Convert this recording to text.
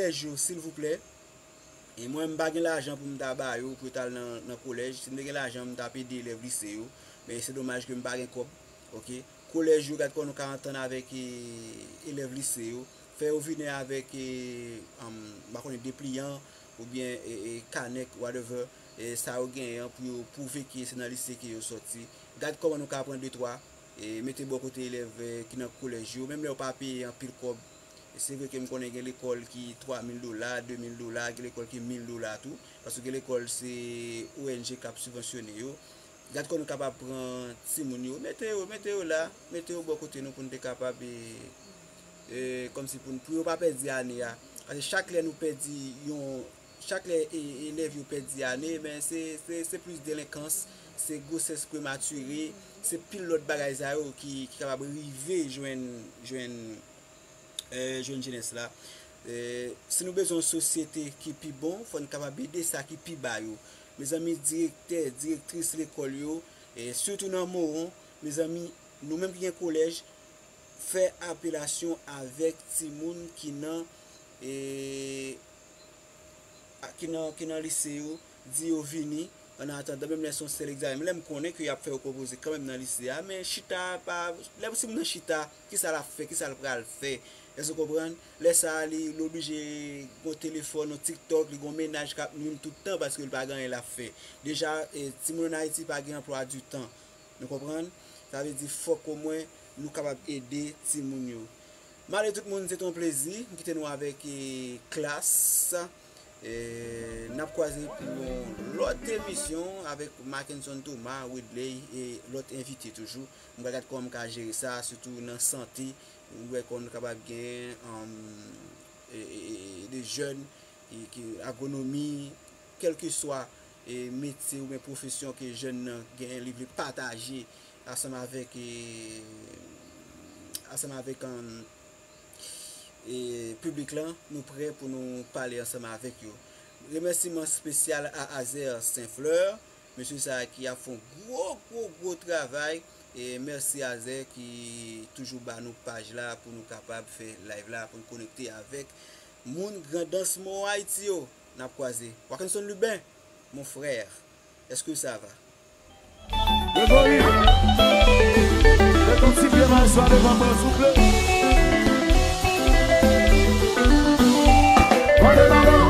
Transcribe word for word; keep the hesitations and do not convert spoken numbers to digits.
Kolèj yo, silvouplè. E mwen, m pa gen lajan pou m ta ba yo, pou yo t al nan, nan kolèj. Si m te gen lajan, m t ap ede elèv lise yo. Men se domaj ke m pa gen kòb. Oke. Kolèj yo, gad kòman nou ka antann avèk, e, elèv lise yo. Fè yo vini avèk, e, um, m pa konnen, depliyan, oubyen, e, e, kanèk, whatever, e, sa yo genyen an pou yo pwouve ke se nan lise ke yo sòti. Gad kòman nou ka pran de twa, e, mete bò kote elèv, e, ki nan kolèj yo, menm lè yo pa peye anpil kòb. Se vre ke m konnen gen lekòl ki twa mil dola, de mil dola, gen lekòl ki mil dola tou, paske gen lekòl se O N G k ap sibvansyone yo. Gad kòman nou kapab pran timoun yo, mete yo, mete yo la, mete yo bò kote nou pou n te kapab, e, e, kòmsi pou n, pou yo pa pèdi ane a. Paske chak lè nou pèdi yon, chak lè, e, elèv yo pèdi ane, men se, se, se plis delenkans, se gwosès prematire, se pil lòt bagay sa yo ki, ki kapab rive jwenn, jwenn, e, jwenn jenès la. E, si nou bezwen yon sosyete ki pi bon, fò n kapab ede sa ki pi ba yo. Mezanmi, direktè, direktris lekòl yo, e, sitou nan Mawon, mezanmi, nou menm ki gen kolèj, fè apelasyon avèk timoun ki nan, e, a, ki nan, ki nan lise yo, di yo vini, an atandan, menm lè se yon sèl egzamen. Men lè m konnen ke y ap fè yo konpoze kanmenm nan lise a, men chita pa, lè timoun nan chita, kisa l ap fè, kisa l pral fè? Èske w konprann? Lè sa a, li, li oblije gon telefòn, yon TikTok, li gon mennaj k ap nwi l tout tan paske l pa gen anyen l ap fè. Deja, e, timoun ann Ayiti pa gen anplwa di tan. Nou konprann? Sa vle di fòk omwen nou kapab ede timoun yo. Male tout moun, se te yon plezi. M kite nou avèk, e, klas. E, n ap kwaze pou yon lòt emisyon avèk Mackenson Thomas, Wedley e lòt envite toujou. M pral gad kòman m ka jere sa, sitou nan sante. M wè kòman nou kapab gen, um, e, e, e, de jèn e ki agwonomi, kèlkeswa, e, metye oubyen pwofesyon ke jèn nan gen, li vle pataje ansanm avèk, e, ansanm avèk, um, e, piblik lan, nou prè pou nou pale ansanm avèk yo. Remèsiman espesyal a Azer Saint Fleur, mesye sa a ki ap fè yon gwo, gwo, gwo travay. E mèsi Azer ki toujou ba nou paj la pou nou kapab fè live la, pou nou konekte avèk moun Grandans Mawon Ayiti yo. N ap kwaze. Wakenson Lubin, mon frère, est-ce que ça va? Gregory, mete yon ti pye mal swa devan mwen, souple. Mande balon.